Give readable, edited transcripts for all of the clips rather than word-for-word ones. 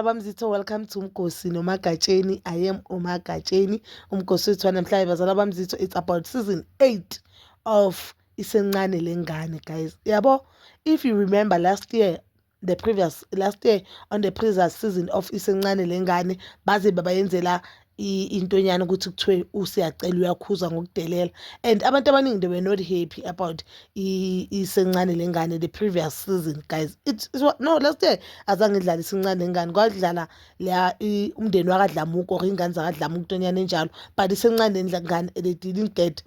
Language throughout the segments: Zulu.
Bamzitho, welcome to Umgosi noMagatsheni. I am uMagatsheni. Umgosi wethu wanamhlanje, bazala bamzitho, it's about season 8 of Isencane Lengane, guys. Yabo, if you remember last year, the previous last year, on the previous season of Isencane Lengane, baze babayenzela intonyana ukuthi kuthiwe uSiyacela uyakhuza ngokudelela, and abantu abaningi, they were not happy about Isencane Lengane, the previous season, guys. It no, last year azange idlale Isencane Lengane, kwadlala leya umndeni wakaDlamuka or ingane zakaDlamuka, intonyana enjalo, but Isencane Lengane, they didn't get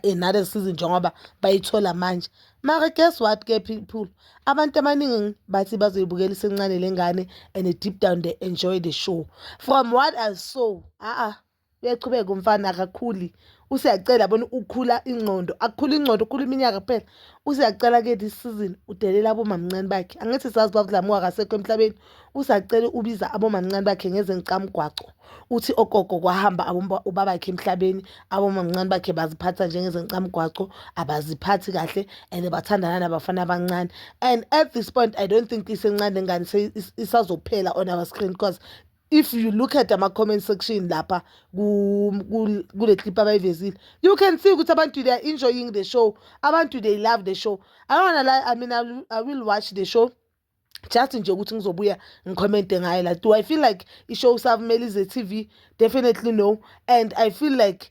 another season njengoba bayithola manje. Mara guess what ke, people? Abantu abaningi bathi bazoyibukela Isencane Lengane, and deep down they enjoy the show. From what I saw, a-a, uyachubeka umfana, akakhuli. Usiyacela bona ukhula ingqondo, akukhula ingqondo, ukhula iminyaka kuphela. Usiyacela-ke this season udelela abomamncane bakhe. Angithi sazi uBaba akasekho emhlabeni. Usiyacela ubiza abomamncane bakhe ngezencamgwaco, uthi ogogo kwahamba ubabakhe emhlabeni, abomamncane bakhe baziphatha njengezencamgwaco, abaziphathi kahle and bathandana nabafana abancane. And at this point, I don't think Isencane Lengane isazophela on our screen, because if you look at ama-comment section lapha kule clip abayivezile, you can see ukuthi abantu, they are enjoying the show. Abantu, they love the show. I don't wanna lie, I mean, I will watch the show just nje ukuthi ngizobuya ngicommente ngayo la. Do I feel like i-show samele ize TV? Definitely no. And I feel like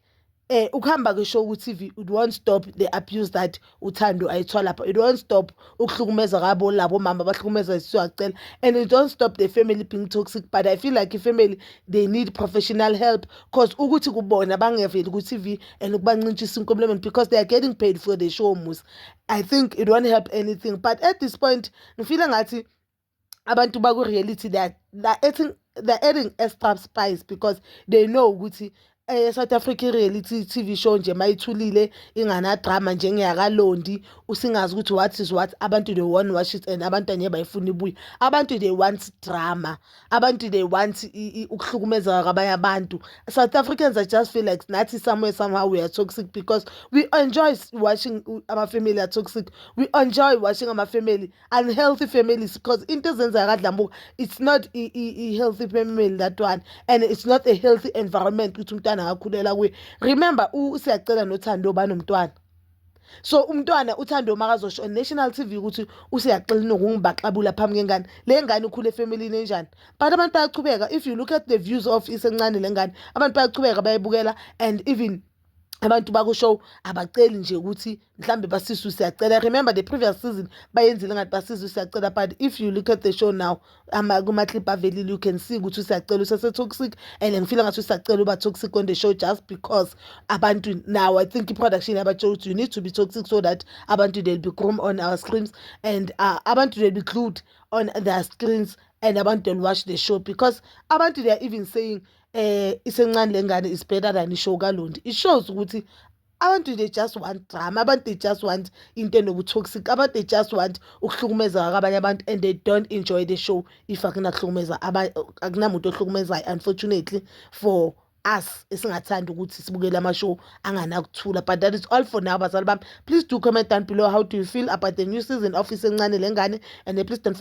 ukuhamba kwe-show ku-TV, it won't stop the abuse that uThando ayithola lapha. It won't stop ukuhlukumeza kwabo labo mama abahlukumeza Siyacela, and it don't stop the family being toxic. But I feel like i-family, they need professional help, 'cause ukuthi kubona bangeveli ku-TV and ukubancintshisa inkompliment, because they are getting paid for the show mus, I think it won't help anything. But at this point, ngifile ngathi abantu baku-reality, they're adding extra spice because they know ukuthi South Africa reality TV show nje mayithulile, ingana-drama njengeyakaLondi, usingazi ukuthi what is what, abantu, they won't watch it and abantu angeke bayifuna ibuye. Abantu, they want drama. Abantu, they want ukuhlukumezeka kwabanye abantu. South Africans, I just feel like nathi somewhere, somehow, we are toxic because we enjoy watching ama-family are toxic. We enjoy watching ama-family, unhealthy families, because into ezenzeka kaDlamuka, it's not i-healthy family, that one, and it's not a healthy environment ukuthi umntwana angakhulela kuye. Remember, uSiyacela noThando banomntwana, so umntwana uThando makazosho on national TV ukuthi uSiyacela nokungibaxabula phambi kwengane, le ngane ukhule efamilini enjani? But abantu bayachubeka. If you look at the views of Isencane Lengane, abantu bayachubeka bayibukela, and even abantu baku-show abaceli nje ukuthi mhlambe basise uSiyacela. Remember, the previous season bayenzile ngathi basise uSiyacela, but if you look at the show now, kuma-clip avelile, you can see ukuthi uSiyacela usese-toxic, and ngifila ngathi uSiyacela uba toxic on the show just because abantu now, I think i-production yabatshela ukuthi you need to be toxic so that abantu, they'll be groomed on our screens and abantu, they'll be glued on their screens and abantu, they'll watch the show, because abantu, they are even saying Isencane Lengane is better than i-show kaLondi. It shows ukuthi abantu, they just want drama. Abantu, they just want into enobu-toxic. Abantu, they just want ukuhlukumezeka kwabanye abantu, and they don't enjoy the show if akunakuhlukumeza, akunamuntu ohlukumezayo, unfortunately for us esingathandi ukuthi sibukele ama-show anganakuthula. But that is all for now, bazali bami. Please do comment down below, how do you feel about the new season of Isencane Lengane? And please don't